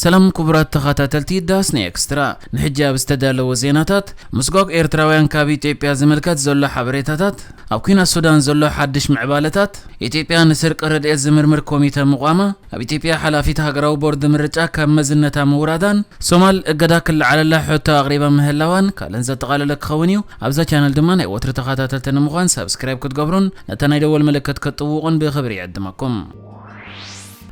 ሰላም ክቡራት ተኸታተልቲ ዳስኒ ኤክስትራ፣ ንሕጂ ኣብ ዝተዳለወ ዜናታት፣ ምስጓግ ኤርትራውያን ካብ ኢትዮጵያ ዝምልከት ዘሎ ሓበሬታታት፣ ኣብ ኲናት ሱዳን ዘሎ ሓድሽ ምዕባለታት፣ ኢትዮጵያ ንስርቂ ረድኤት ዝምርምር ኮሚተ ምቋማ፣ ኣብ ኢትዮጵያ ሓላፊት ሃገራዊ ቦርድ ምርጫ ካብ መዝነታ ምውራዳን፣ ሶማል እገዳ ክለዓለላ ሕቶ ኣቕሪባ ምህላዋን ካልእን ዘጠቓለለ ክኸውን እዩ። ኣብዛ ቻነል ድማ ናይ ወትሪ ተኸታተልቲ ንምዃን ሳብስክራይብ ክትገብሩን ነታ ናይ ደወል ምልክት ክትጥውቑን ብኽብሪ ይዕድመኩም።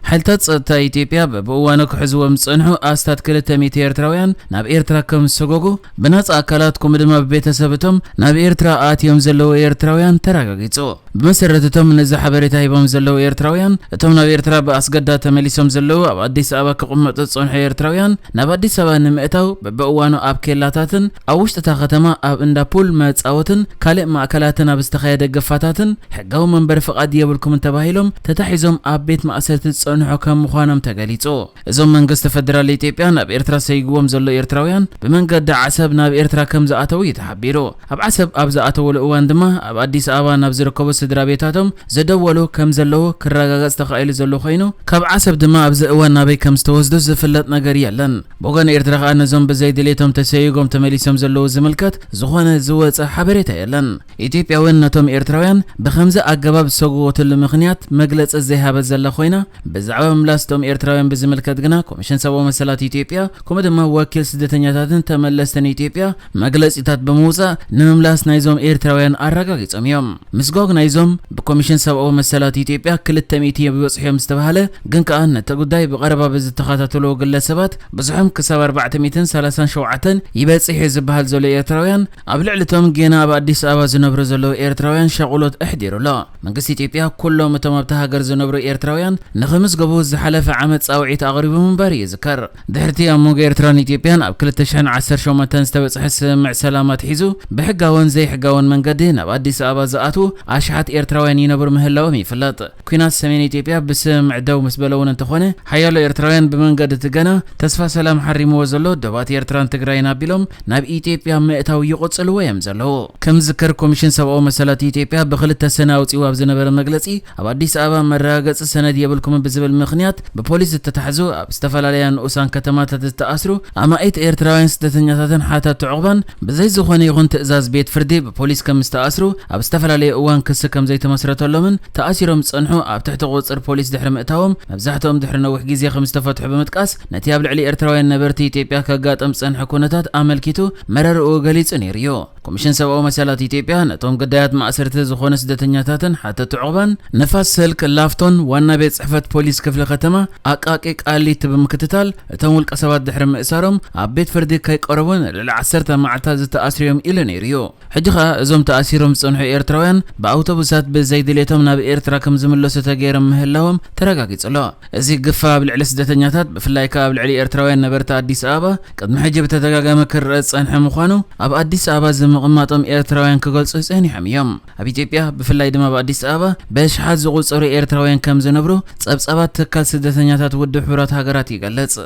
ሓይልታት ጸጥታ ኢትዮጵያ በብእዋኑ ክሕዝዎም ዝጸንሑ ኣስታት ክልተ ሚእቲ ኤርትራውያን ናብ ኤርትራ ከም ዝሰጎጉ ብናጻ ኣካላት ከምኡ ድማ ብቤተሰብ እቶም ናብ ኤርትራ ኣትዮም ዘለዉ ኤርትራውያን ተረጋጊጹ። ብመሰረት እቶም ነዚ ሓበሬታ ሂቦም ዘለዉ ኤርትራውያን፣ እቶም ናብ ኤርትራ ብኣስገዳ ተመሊሶም ዘለዉ ኣብ ኣዲስ ኣበባ ክቕመጡ ዝጸንሑ ኤርትራውያን ናብ ኣዲስ ኣበባ ንምእታው በብእዋኑ ኣብ ኬላታትን ኣብ ውሽጢ እታ ከተማ ኣብ እንዳ ፑል መጻወትን ካልእ ማእከላትን ኣብ ዝተኻየደ ገፋታትን ሕጋዊ መንበሪ ፍቓድ የብልኩምን ተባሂሎም ተታሒዞም ኣብ ቤት ማእሰርቲ ዝጸንሑ ከም ምዃኖም ተገሊጹ። እዞም መንግስቲ ፈደራል ኢትዮጵያ ናብ ኤርትራ ሰይግዎም ዘሎ ኤርትራውያን ብመንገዲ ዓሰብ ናብ ኤርትራ ከም ዝኣተዉ እዩ ተሓቢሩ። ኣብ ዓሰብ ኣብ ዝኣተወሉ እዋን ድማ ኣብ ኣዲስ ኣበባ ናብ ዝርከቡ ስድራ ቤታቶም ዝደወሉ ከም ዘለዉ ክረጋገጽ ተኻኢሉ ዘሎ ኮይኑ፣ ካብ ዓሰብ ድማ ኣብዚ እዋን ናበይ ከም ዝተወስዱ ዝፍለጥ ነገር የለን። ብወገን ኤርትራ ከኣ ነዞም ብዘይ ድሌቶም ተሰይጎም ተመሊሶም ዘለዉ ዝምልከት ዝኾነ ዝወጸ ሓበሬታ የለን። ኢትዮጵያ እውን ነቶም ኤርትራውያን ብኸምዚ ኣገባብ ዝሰጎጎትሉ ምኽንያት መግለጺ ዘይሃበት ዘላ ኮይና፣ ብዛዕባ ምምላስ እቶም ኤርትራውያን ብዝምልከት ግና ኮሚሽን ሰብኣዊ መሰላት ኢትዮጵያ ከምኡ ድማ ወኪል ስደተኛታትን ተመለስትን ኢትዮጵያ መግለጺታት ብምውጻእ ንምምላስ ናይዞም ኤርትራውያን ኣረጋጊጾም እዮም። ምስጓግ ናይዞም ብኮሚሽን ሰብኣዊ መሰላት ኢትዮጵያ ክልተ ሚእቲ ይበጽሑ እዮም ዝተባህለ፣ ግን ከኣ ነቲ ጉዳይ ብቐረባ ብዝተኸታተሉ ግለሰባት ብዝሖም ክሳብ ኣርባዕተ ሚእትን ሰላሳን ሸውዓተን ይበጽሕ እዩ ዝበሃል ዘሎ ኤርትራውያን ኣብ ልዕሊ እቶም ጌና ኣብ ኣዲስ ኣበባ ዝነብሩ ዘለዉ ኤርትራውያን ሻቕሎት ኣሕዲሩ ኣሎ። መንግስቲ ኢትዮጵያ ኩሎም እቶም ኣብታ ሃገር ዝነብሩ ኤርትራውያን ንኽምዝገቡ ዝሓለፈ ዓመት ጻውዒት ኣቕሪቡ ምንባር ይዝከር። ድሕርቲ ኣብ መንጎ ኤርትራን ኢትዮጵያን ኣብ ክልተ ሽሕን ዓሰርተ ሸሞንተን ዝተበጽሐ ስምምዕ ሰላም ኣትሒዙ ብሕጋውን ዘይሕጋውን መንገዲ ናብ ኣዲስ ኣበባ ዝኣትዉ ኣሽሓት ኤርትራውያን ይነብሩ ምህላዎም ይፍለጥ። ኲናት ሰሜን ኢትዮጵያ ብስምምዕ ደው ምስ በለ እውን እንተኾነ፣ ሓያሎ ኤርትራውያን ብመንገዲ እቲ ገና ተስፋ ሰላም ሓሪምዎ ዘሎ ዶባት ኤርትራን ትግራይን ኣቢሎም ናብ ኢትዮጵያ ምእታው ይቕጽልዎ እዮም ዘለዉ። ከም ዝዝከር፣ ኮሚሽን ሰብኣዊ መሰላት ኢትዮጵያ ብኽልተ ሰነ ኣውጺኡ ኣብ ዝነበረ መግለጺ፣ ኣብ ኣዲስ ኣበባ መረጋገጺ ሰነድ የብልኩምን ብዝብል ምኽንያት ብፖሊስ ዝተታሕዙ ኣብ ዝተፈላለያ ንኡሳን ከተማታት ዝተኣስሩ ኣማኢት ኤርትራውያን ስደተኛታትን ሓተቲ ዑቕባን ብዘይ ዝኾነ ይኹን ትእዛዝ ቤት ፍርዲ ብፖሊስ ከም ዝተኣስሩ፣ ኣብ ዝተፈላለየ እዋን ክሲ ከም ዘይተመስረተሎምን ተኣሲሮም ዝጸንሑ ኣብ ትሕቲ ቁጽጽር ፖሊስ ድሕሪ ምእታዎም፣ መብዛሕትኦም ድሕሪ ነዊሕ ግዜ ከም ዝተፈትሑ ብምጥቃስ፣ ነቲ ኣብ ልዕሊ ኤርትራውያን ነበርቲ ኢትዮጵያ ከጋጥም ዝጸንሐ ኩነታት ኣመልኪቱ መረርኡ ገሊጹ ነይሩ እዩ። ኮሚሽን ሰብኣዊ መሰላት ኢትዮጵያ ነቶም ግዳያት ማእሰርቲ ዝኾኑ ስደተኛታትን ሓተቲ ዑቕባን ንፋስ ስልክ ላፍቶን ዋና ቤት ጽሕፈት ፖሊስ ክፍለ ከተማ ኣቃቂ ቃሊቲ ብምክትታል፣ እቶም ውልቀ ሰባት ድሕሪ ምእሳሮም ኣብ ቤት ፍርዲ ከይቀረቡ ንልዕሊ ዓሰርተ መዓልታት ዝተኣስሩ እዮም ኢሉ ነይሩ እዩ። ሕጂ ኸኣ እዞም ተኣሲሮም ዝጸንሑ ኤርትራውያን ብኣውቶቡሳት ብዘይ ድሌቶም ናብ ኤርትራ ከም ዝምለሱ ተገይሮም ምህላዎም ተረጋጊጹ ኣሎ። እዚ ግፋ ኣብ ልዕሊ ስደተኛታት፣ ብፍላይ ከኣ ኣብ ልዕሊ ኤርትራውያን ነበርቲ ኣዲስ ኣበባ፣ ቅድሚ ሕጂ ብተደጋጋሚ ክረአ ዝጸንሐ ምዃኑ፣ ኣብ ኣዲስ ኣበባ ዝምቕማጦም ኤርትራውያን ክገልጹ ጸኒሖም እዮም። ኣብ ኢትዮጵያ፣ ብፍላይ ድማ ኣብ ኣዲስ ኣበባ፣ ብኣሽሓት ዝቑጸሩ ኤርትራውያን ከም ዝነብሩ ጸብጻባት ትካል ስደተኛታት ውድብ ሕቡራት ሃገራት ይገልጽ።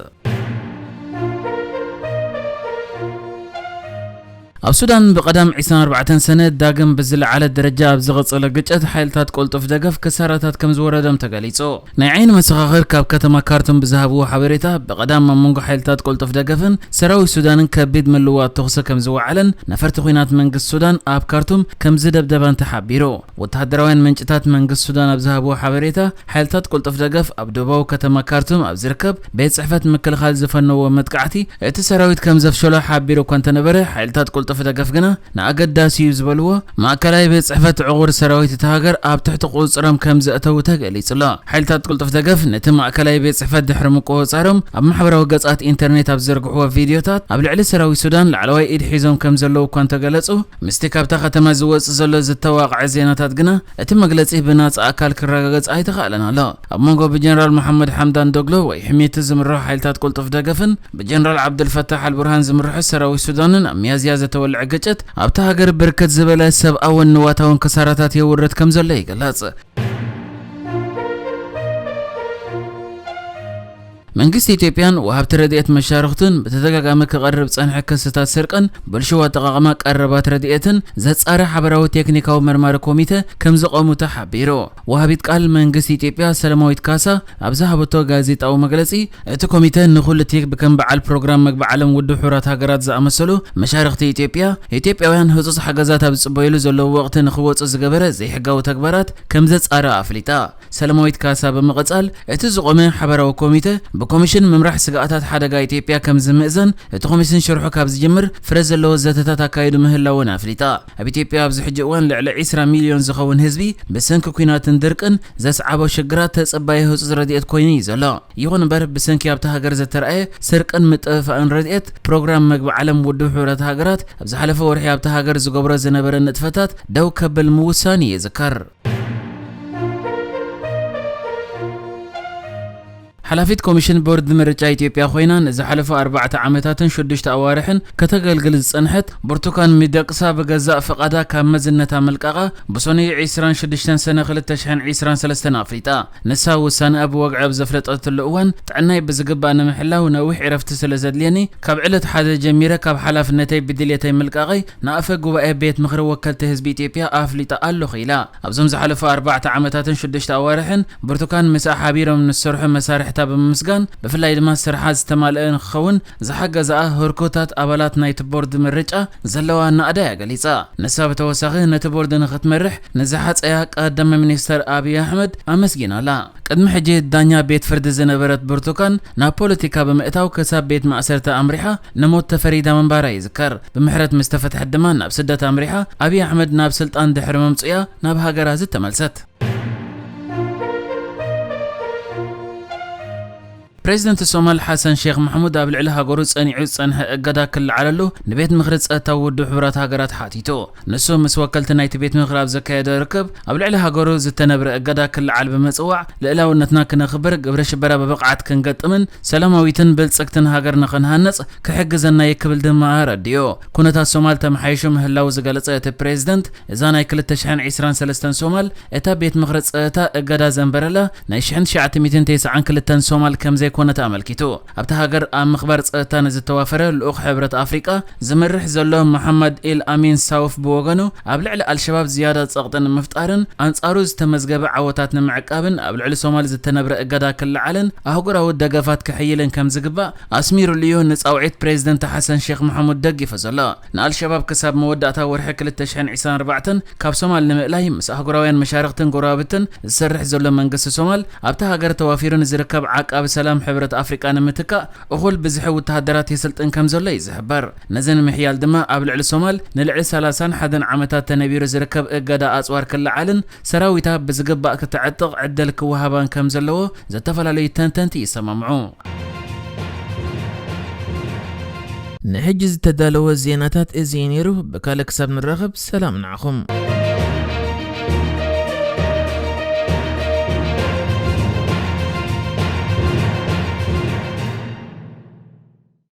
ኣብ ሱዳን ብቐዳም ዕስራን ኣርባዕተን ሰነ ዳግም ብዝለዓለ ደረጃ ኣብ ዝቐጸለ ግጭት ሓይልታት ቅልጡፍ ደገፍ ክሳራታት ከም ዝወረዶም ተገሊጹ። ናይ ዓይኒ መሰኻኽር ካብ ከተማ ካርቱም ብዝሃብዎ ሓበሬታ፣ ብቐዳም ኣብ መንጎ ሓይልታት ቅልጡፍ ደገፍን ሰራዊት ሱዳንን ከቢድ ምልውዋጥ ተኹሲ ከም ዝወዓለን ነፈርቲ ኲናት መንግስቲ ሱዳን ኣብ ካርቱም ከም ዝደብደባን ተሓቢሩ። ወተሃደራውያን ምንጭታት መንግስቲ ሱዳን ኣብ ዝሃብዎ ሓበሬታ፣ ሓይልታት ቅልጡፍ ደገፍ ኣብ ደቡባዊ ከተማ ካርቱም ኣብ ዝርከብ ቤት ጽሕፈት ምክልኻል ዝፈነዎ መጥቃዕቲ እቲ ሰራዊት ከም ዘፍሸሎ ሓቢሩ እኳ እንተነበረ፣ ሓይልታት ቅልጡፍ ደገፍ ግና ንኣገዳሲ እዩ ዝበልዎ ማእከላይ ቤት ጽሕፈት ዕቑር ሰራዊት እታ ሃገር ኣብ ትሕቲ ቁጽጽሮም ከም ዘእተዉ ተገሊጹ ኣሎ። ሓይልታት ቅልጡፍ ደገፍ ነቲ ማእከላይ ቤት ጽሕፈት ድሕሪ ምቁጽጻሮም ኣብ ማሕበራዊ ገጻት ኢንተርኔት ኣብ ዝዘርግሕዎ ቪድዮታት ኣብ ልዕሊ ሰራዊት ሱዳን ላዕለዋይ ኢድ ሒዞም ከም ዘለዉ እኳ እንተገለጹ፣ ምስቲ ካብታ ከተማ ዝወጽእ ዘሎ ዝተዋቕዐ ዜናታት ግና እቲ መግለጺ ብናጻ ኣካል ክረጋገጽ ኣይተኻእለን ኣሎ። ኣብ መንጎ ብጀነራል መሓመድ ሓምዳን ዶግሎ ወይ ሕሜቲ ዝምርሑ ሓይልታት ቅልጡፍ ደገፍን ብጀነራል ዓብዱልፈታሕ ኣልቡርሃን ዝምርሑ ሰራዊት ሱዳንን ኣብ ሚያዝያ ዝተወልዐ ግጭት ኣብታ ሃገር ብርክት ዝበለ ሰብኣውን ንዋታውን ክሳራታት የውርድ ከም ዘሎ ይግለጽ። መንግስቲ ኢትዮጵያን ወሃብቲ ረድኤት መሻርኽቱን ብተደጋጋሚ ክቐርብ ጸንሐ ክስታት ስርቅን ብልሽው ኣጠቓቕማ ቀረባት ረድኤትን ዘጻረ ሓበራዊ ቴክኒካዊ መርማሪ ኮሚተ ከም ዘቖሙ ተሓቢሩ። ወሃቢት ቃል መንግስቲ ኢትዮጵያ ሰለማዊት ካሳ ኣብ ዝሃበቶ ጋዜጣዊ መግለጺ፣ እቲ ኮሚተ ንኹሉ እቲ ብከም በዓል ፕሮግራም መግቢ ዓለም ውድብ ሕቡራት ሃገራት ዝኣመሰሉ መሻርኽቲ ኢትዮጵያ፣ ኢትዮጵያውያን ህጹጽ ሓገዛት ኣብ ዝጽበዩሉ ዘለዉ ወቕቲ ንኽወጹ ዝገበረ ዘይሕጋዊ ተግባራት ከም ዘጻረ ኣፍሊጣ። ሰለማዊት ካሳ ብምቕጻል፣ እቲ ዝቖመ ሓበራዊ ኮሚተ ብኮሚሽን ምምራሕ ስግኣታት ሓደጋ ኢትዮጵያ ከም ዝምእዘን፣ እቲ ኮሚሽን ሽርሑ ካብ ዝጅምር ፍረ ዘለዎ ዘተታት ኣካይዱ ምህላውን ኣፍሊጣ። ኣብ ኢትዮጵያ ኣብዚ ሕጂ እዋን ልዕሊ ዕስራ ሚልዮን ዝኸውን ህዝቢ ብሰንኪ ኲናትን ድርቅን ዘስዓቦ ሽግራት ተጸባየ ህጹጽ ረድኤት ኮይኑ እዩ ዘሎ። ይኹን እምበር፣ ብሰንኪ ኣብታ ሃገር ዘተርኣየ ስርቅን ምጥፍፋእን ረድኤት፣ ፕሮግራም መግቢ ዓለም ውድብ ሕቡራት ሃገራት ኣብ ዝሓለፈ ወርሒ ኣብታ ሃገር ዝገብሮ ዝነበረ ንጥፈታት ደው ከብል ምውሳኑ ይዝከር። ሓላፊት ኮሚሽን ቦርድ ምርጫ ኢትዮጵያ ኮይና ንዝሓለፈ ኣርባዕተ ዓመታትን ሽዱሽተ ኣዋርሕን ከተገልግል ዝጸንሐት ብርቱካን ሚደቅሳ ብገዛእ ፍቓዳ ካብ መዝነታ ምልቃቓ ብሰኑይ ዕስራን ሽዱሽተን ሰነ ክልተ ሽሕን ዕስራን ሰለስተን ኣፍሊጣ። ንሳ ውሳኔኣ ብወግዒ ኣብ ዘፍለጠትሉ እዋን፣ ጥዕናይ ብዝግባእ ንምሕላው ነዊሕ ዕረፍቲ ስለ ዘድልየኒ፣ ካብ ዕለት ሓደ ጀሚረ ካብ ሓላፍነተይ ብድልየተይ ምልቃቐይ ንኣፈ ጉባኤ ቤት ምኽሪ ወከልቲ ህዝቢ ኢትዮጵያ ኣፍሊጠ ኣለኹ ኢላ። ኣብዞም ዝሓለፉ ኣርባዕተ ዓመታትን ሽዱሽተ ኣዋርሕን ብርቱካን ምስኣ ሓቢሮም ንዝሰርሑ መሳርሕታ ብምምስጋን፣ ብፍላይ ድማ ስርሓ ዝተማልአ ንክኸውን ዝሓገዝኣ ህርኩታት ኣባላት ናይቲ ቦርድ ምርጫ ዘለዋ ናእዳ እያ ገሊጻ። ንሳ ብተወሳኺ ነቲ ቦርድ ንክትመርሕ ንዝሓጸያ ቀዳማይ ሚኒስተር ኣብይ ኣሕመድ ኣመስጊናላ። ቅድሚ ሕጂ ዳኛ ቤት ፍርዲ ዝነበረት ብርቱካን ናብ ፖለቲካ ብምእታው ክሳብ ቤት ማእሰርቲ ኣምሪሓ ንሞት ተፈሪዳ ምንባራ ይዝከር። ብምሕረት ምስ ተፈትሐት ድማ ናብ ስደት ኣምሪሓ ኣብይ ኣሕመድ ናብ ስልጣን ድሕሪ ምምጽኡያ ናብ ሃገራ ዝተመልሰት። ፕሬዚደንት ሶማል ሓሰን ሼክ ማሕሙድ ኣብ ልዕሊ ሃገሩ ጸኒዑ ዝጸንሐ እገዳ ክለዓለሉ ንቤት ምኽሪ ጸጥታ ውድብ ሕቡራት ሃገራት ሓቲቱ። ንሱ ምስ ወከልቲ ናይቲ ቤት ምኽሪ ኣብ ዘካየዶ ርክብ፣ ኣብ ልዕሊ ሃገሩ ዝተነብረ እገዳ ክለዓል ብምጽዋዕ፣ ልእላውነትና ክነኽብር፣ ግብረ ሽበራ ብብቕዓት ክንገጥምን ሰላማዊትን ብልጽግትን ሃገር ንኽንሃንጽ ክሕግዘና እዩ ክብል ድማ ኣረዲኡ። ኩነታት ሶማል ተመሓይሹ ምህላው ዝገለጸ እቲ ፕሬዚደንት፣ እዛ ናይ ክልተ ሽሕን ዕስራን ሰለስተን ሶማል፣ እታ ቤት ምኽሪ ጸጥታ እገዳ ዘንበረላ ናይ ሽሕን ትሽዓተ ሚእትን ተስዓን ክልተን ሶማል ከም ዘይኮነት ኣመልኪቱ። ኣብታ ሃገር ኣብ ምኽባር ጸጥታ ንዝተዋፈረ ልኡኽ ሕብረት ኣፍሪቃ ዝመርሕ ዘሎ መሓመድ ኢል ኣሚን ሳውፍ ብወገኑ፣ ኣብ ልዕሊ ኣልሸባብ ዝያዳ ጸቕጢ ንምፍጣርን ኣንጻሩ ዝተመዝገበ ዓወታት ንምዕቃብን ኣብ ልዕሊ ሶማል ዝተነብረ እገዳ ክለዓልን ኣህጉራዊ ደገፋት ክሕይልን ከም ዝግባእ ኣስሚሩሉ እዩ ንጻውዒት ፕሬዚደንት ሓሰን ሼክ መሓሙድ ደጊፉ ዘሎ። ንኣልሸባብ ክሳብ መወዳእታ ወርሒ ክልተ ሽሕን ዕስራን ኣርባዕተን ካብ ሶማል ንምእላይ ምስ ኣህጉራውያን መሻርኽትን ጎረባብትን ዝሰርሕ ዘሎ መንግስቲ ሶማል፣ ኣብታ ሃገር ተዋፊሩ ንዝርከብ ዓቃቢ ሰላም ሕብረት ኣፍሪቃ ንምትካእ እኹል ብዝሒ ወተሃደራት የሰልጥን ከም ዘሎ እዩ ዝሕበር። ነዚ ንምሕያል ድማ ኣብ ልዕሊ ሶማል ንልዕሊ ሰላሳን ሓደን ዓመታት ተነቢሩ ዝርከብ እገዳ ኣጽዋር ክለዓልን ሰራዊታ ብዝግባእ ክተዕጥቕ ዕድል ክወሃባን ከም ዘለዎ ዝተፈላለዩ ተንተንቲ ይሰማምዑ። ንሕጂ ዝተዳለወ ዜናታት እዚ እዩ ነይሩ። ብካልእ ክሳብ ንራኸብ ሰላም ንዓኹም።